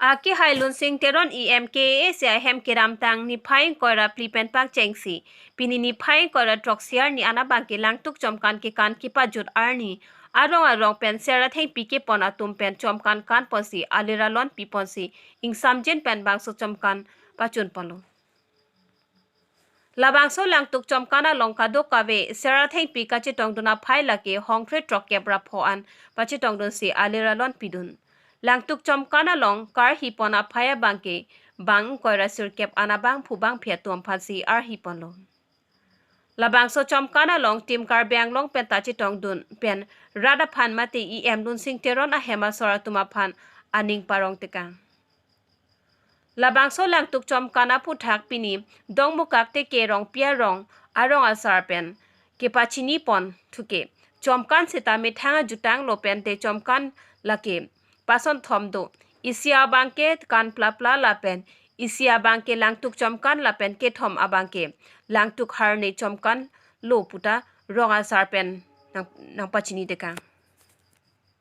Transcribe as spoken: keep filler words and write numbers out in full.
Akehai Lunsing Teron EM KAAC ahem kedamtang niphai ingkoi ra phli pen pangchengsi pini niphai ingkoi ra throksi arni an abangke Langtuk Chomkan kekan kepajut arni arong arong pen Sera Thengpi kepon atum pen chomkan kanponsi alira lon piponsi ingsamjin pen bangso chomkan pachunponlo. Labangso Langtuk Chomkan along kadokave Sera Thengpi kachetongdun aphai lake hongkre throkkep ra pho an pachetongdunsi alira lon pidun. Langtuk Chomkan along karhipon aphai abangke bang ingkoi ra sirkep an abangphu bangphi atum aphansi arhiponlo. Labangso chomkan along Team Karbi Anglong pen ta chetongdun pen rat aphan mate EM Lunsing Teron ahem asor atum aphan aning parong tekang. Labangso Langtuk Chomkan aphuthak pini Dongmukak Teke Rongpi arong arong asar pen kepachinipon thuke. Chomkan seta methang ajutang lo pen te chomkan lake pason thom do. Isi abangke kan plapla lapen isi abangke Langtuk Chomkan lapen kethom abangke Langtuk Harne Chomkan lo puta rong asar pen nang, nangpachini tekang.